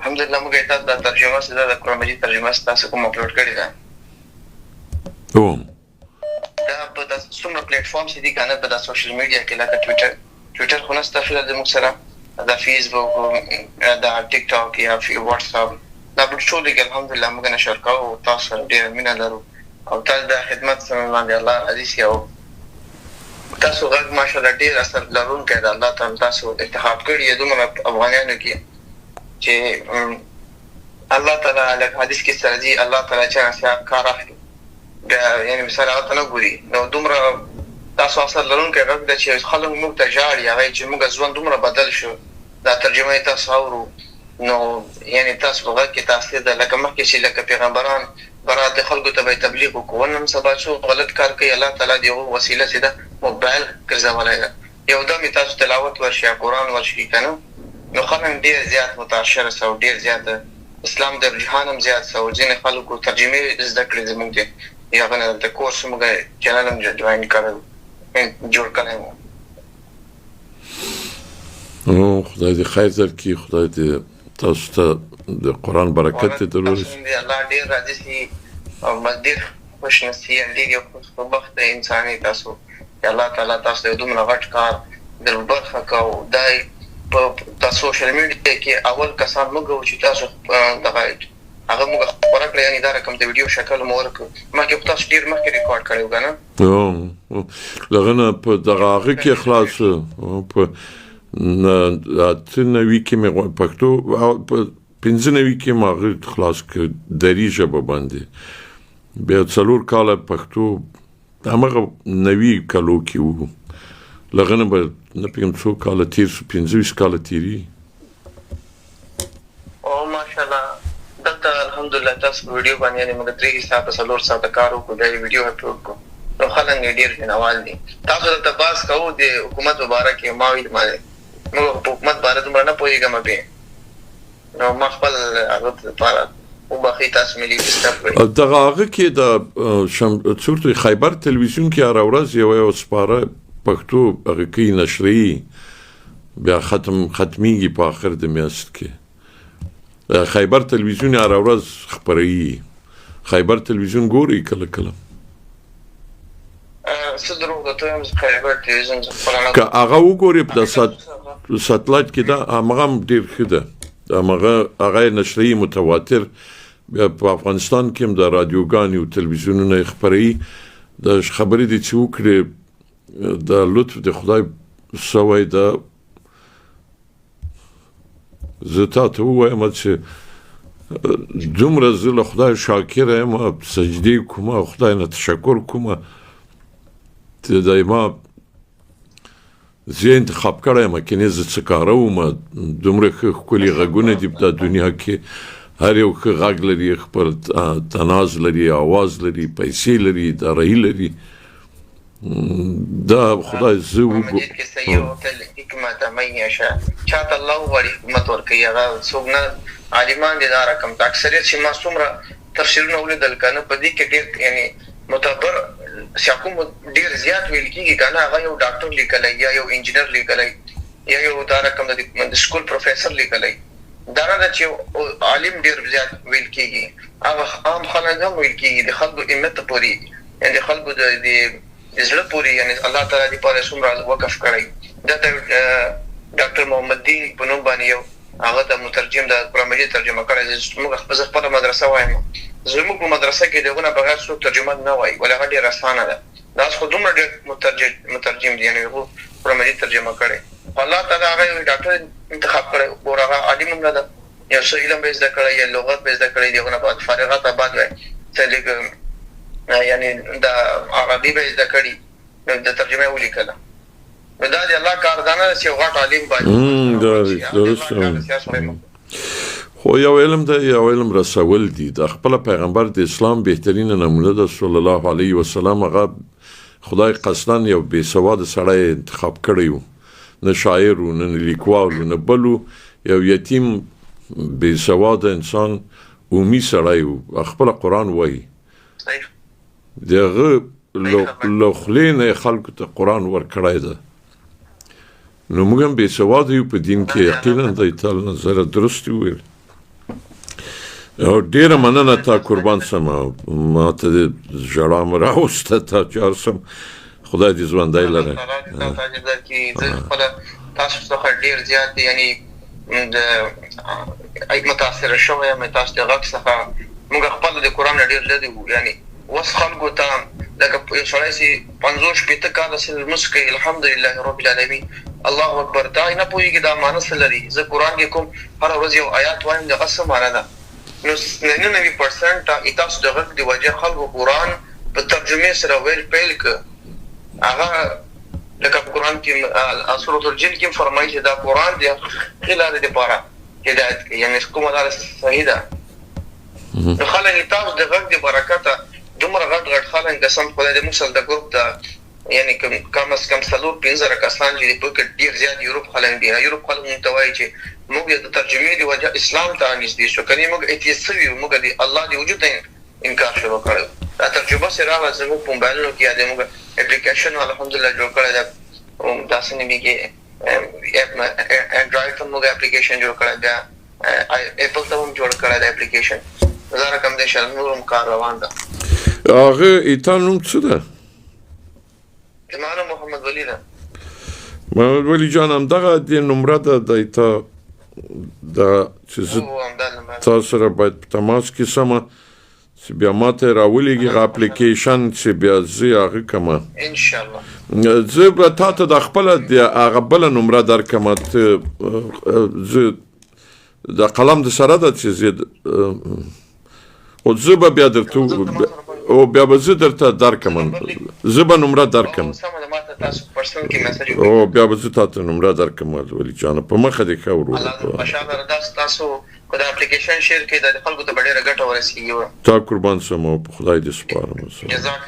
الحمدلله موږ تاسو دا ترجمه چې دا د قرآن مجید ترجمه تاسو کوم اپلوډ کړې ده. هو. دا په دا څومره پلیټ فارمز دي کنه په دا سوشل میډیا کې، لکه ټویټر، ټویټر خو نشته فی زموږ سره، دا فیسبوک، دا ټیک ټاک یا واتس اپ، دا په ټولو کې الحمدلله موږ نشر کوو. تاسو سره ډېره مینه لرو او تاسو دا خدمت سره باندې الله راضي شي. او تاسو غږ ماشاءالله ډېر اثر لرونکی ده. الله تعالی تاسو انتخاب کړي دومره افغانانو کې چې الله تعالی، لکه حدیث کې سره دي، الله تعالی چې نصیحت کار اخلي بیا یعنی مثال هغه ته نه ګوري. نو دومره تاسو اثر لرونکی غږ ده چې خلک موږ ته ژاړي، هغه چې موږ ژوند دومره بدل شو دا ترجمه تاسو اورو. نو یعنی تاسو په غږ کې تاثیر ده، لکه مخکې چې لکه پیغمبران برات خلکو ته به تبلیغ وکړو، نن سبا څو غلط کار کوي، الله تعالی دی یو وسیله چې ده موبایل ګرځولی ده، یو دم یې تاسو تلاوت ورشي یا قرآن ورشي که نه، نو خلک ډېر زیات متاثر سو، ډېر زیات اسلام د رجحان هم زیات سو. ځینې خلکو ترجمې زده کړې زموږ د هغه نه، دلته کورس موږ چینل هم جوین کړی، جوړ کړی وو. نو خدای دې خیر درکړي، خدای دې تاسو ته د قرآن برکت دې درورسوي. الله ډېر راضي سي او بس ډېر خوش نصیب، ډېر یو خوشبخته انسان یې تاسو چې الله تعالی تاسو ته دومره غټ کار در برخه کو. دا په سوشل میډیا کې اول کسان موږ وو چې تاسو دغه هغه موږ خپره کړه، یعنی دا رقم د ویډیو شکل مو ورکړ. مخکې خو تاسو ډېر مخکې ریکارډ کړی و که نه؟ دغه نه په دغه هغه کې خلاص په 98 کې مې پښتو، په 95 کې مې هغه خلاص کړ دري ژبه باندې، بیا 4 کاله پښتو همغه 90 کلو کې وو. له هغه نه به نه پوهېږم څو کاله تېر شو، 25 کاله تېرېږي. او ماشاءالله دلته الحمدلله تاسو په ویډیو باندې یعنی موږ 3 ساعته 4 ساعته کار وکړو، بیا یې ویډیو اپلوډ کړو، نو خلک یې ډېر مینهوال دي. تاسو دلته بحث کوو د حکومت په باره کې، ما ویل ما موږ په حکومت باره دومره نه پوهېږم، بیا نو ما خپل هغه لپاره وبخښئ تاسو مې لږ ډسټرب کړئ. دغه هغه کې د څه ورته خیبر تلویزیون کې هره ورځ یوه یوه سپاره پښتو هغه کوي، نشروي، بیا ختمیږي په آخر د میاشت کې. خیبر تلویزیون هره ورځ خپروي. خیبر تلویزیون ګورئ کله کله؟ څه دروغ درته وایم، خیبر تلویزیون زه خپله نه که هغه وګورې په ساتلایټ کې ده، همغه هم ډېر ښه ده، همغه هغه یې نشروي متواتر. بیا په افغانستان کې هم د رادیوګانې او تلویزیونونه یې خپروي. د خبرې دې چې وکړې، د لطف د خدای سوی ده، زه تا ته ووایم چې دومره زه له خدای شاکر یم، سجدې کوم، خدای نه تشکر کوم چې د ما زه انتخاب کړی یم، کنې زه څه کاره وم. دومره ښه ښکلي غږونه دي په دا دنیا کې، هر یو ښه غږ لري، خپل تناز لري، آواز لري، پیسې لري، دارایي لري. دا خدای زه وګ مجید کې سيؤتي الحکمة من یشاء، چاته الله وغواړي حکمت ورکوي، هغه څوک نه عالمان دي. دا رقم ته اکثریت چې ما څومره تفسیرونه ولیدل که نه، په دې کې ډېر یعنی معتبر چې کوم ډېر زیات ویل کېږي که نه، هغه یو ډاکټر لیکلی یا یو انجینر لیکلی یا یو دا رقم د سکول پروفیسر لیکلی. دا نه ده چې عالم ډېر زیات ویل کېږي، هغه عام خلک هم ویل کېږي، د خلکو همت پورې، یعنی د خلکو د زړه پورې، یعنی الله تعالی دې پاره څومره وقف کړی. دا د ډاکټر محمد دین په نوم باندې یو هغه د مترجم د قرآن مجید ترجمه کړی. موږ زه خپله مدرسه وایم، زموږ په مدرسه کې د هغه نه بغیر څوک ترجمه نه وایي، ولې هغه ډېره اسانه ده. دا اوس خو دومره ډېر مترجم دي، یعنې هغو قرآن مجید ترجمه کړی، خو الله تعالی هغه یو ډاکټر انتخاب کړی. ګوره هغه عالم هم نه ده، یو څه علم به یې زده کړی یا لغت به یې زده کړی، د هغه نه بعد فارغت بعد به څه لږ یعنی د عربي به یې زده کړي، د ترجمه یې ولیکله. نو دا د الله کار دا نه ده چې یو غټ عالم باندې. خو یو علم ده، یو علم رسول دي. د خپل پیغمبر د اسلام بهترینه نمونه ده صلی الله علیه وسلم. هغه خدای قصداً یو بې سواده سړی انتخاب کړی و، نه شاعر و، نه لیکوال و، نه بل و، یو یتیم بې سواده انسان امي سړی و. خپله قرآن وایي، د هغه له خولې نه یې خلکو ته قرآن ورکړی ده. نو موږ هم بې سواده یو په دین کې، یقینا د تا له نظره درست وویل. او ډیره مننه، تا قربان سم، ما ته دې ژړا مې راوسته، تا چار سم، خدای دې ژوندی لره. الله دې تاسو اجر درکړي. زه خپله تاسو څخه ډیر زیات یعنی د متاثر شوی یم تاسو د غږ څخه. موږ خپله د قرآن نه ډیر لرې وو، یعنی اوس خلکو ته لکه یو سړی چې 50 60 کاله څه لمونځ کوي، الحمدلله رب العالمین، الله اکبر، دا نه پوهېږي دا معنی څه لري. زه قرآن کې کوم هره ورځ یو آیات وایم، دغه څه معنی ده؟ نو 99% تاسو د غږ د وجه خلکو قرآن په ترجمې سره ویل پیل کړ. هغه لکه په قرآن کې سورة الجن کې فرمایي چې دا قرآن د ښې لارې دپاره هدایت کوي، یعنې کومه لاره صحیح ده. نو خلک تاسو د غږ د برکته دومره غټ غټ خلک، قسم خدای دې، موږ سره د ګروپ ده یعنی کم از کم 4-5 زره کسان چې دي، په کې ډېر زیات یورپ خلک دي. یورپ خلک موږ ته وایي چې موږ د ترجمې د وجه اسلام ته نږدې شو، کنې موږ atheist سوي وو، موږ د الله د وجود نه انکار شروع کړی. دا ترجمه چې راغله زموږ په موبایلونو کې، یا د موږ اپلیکیشن الحمدلله جوړ کړی دی، داسې نومېږي انډراید ته موږ اپلیکیشن جوړ کړی، بیا اپل ته هم جوړ کړی دی اپلیکیشن. دا رقم دی چې نور هم کار روان ده. هغه ایتا نوم څه ده؟ زما نوم محمد ولي ده. محمد ولي جان، همدغه د نمره ده د ایتا د چې زه تا سره باید په تماس کې سمه چې بیا ما ته راولېږي هغه اپلیکیشن چې بیا زه یې هغه کمه. انشاءالله زه به تا ته د خپله د هغه بله نمره درکمه، ته زه د قلم د سره ده چې زه خو زه به بیا درته او بیا به زه درته درکم، زه به نمره درکم. او بیا به زه تا ته نمره درکم ولي جانه، په مخه دې ښه وروره. خوشحاله دا تاسو که دا اپلیکیشن شیر کړئ دا خلکو ته به ډېره ګټه ورسېږي. تا قربان سم او په خدای دې سپارم. جزاک.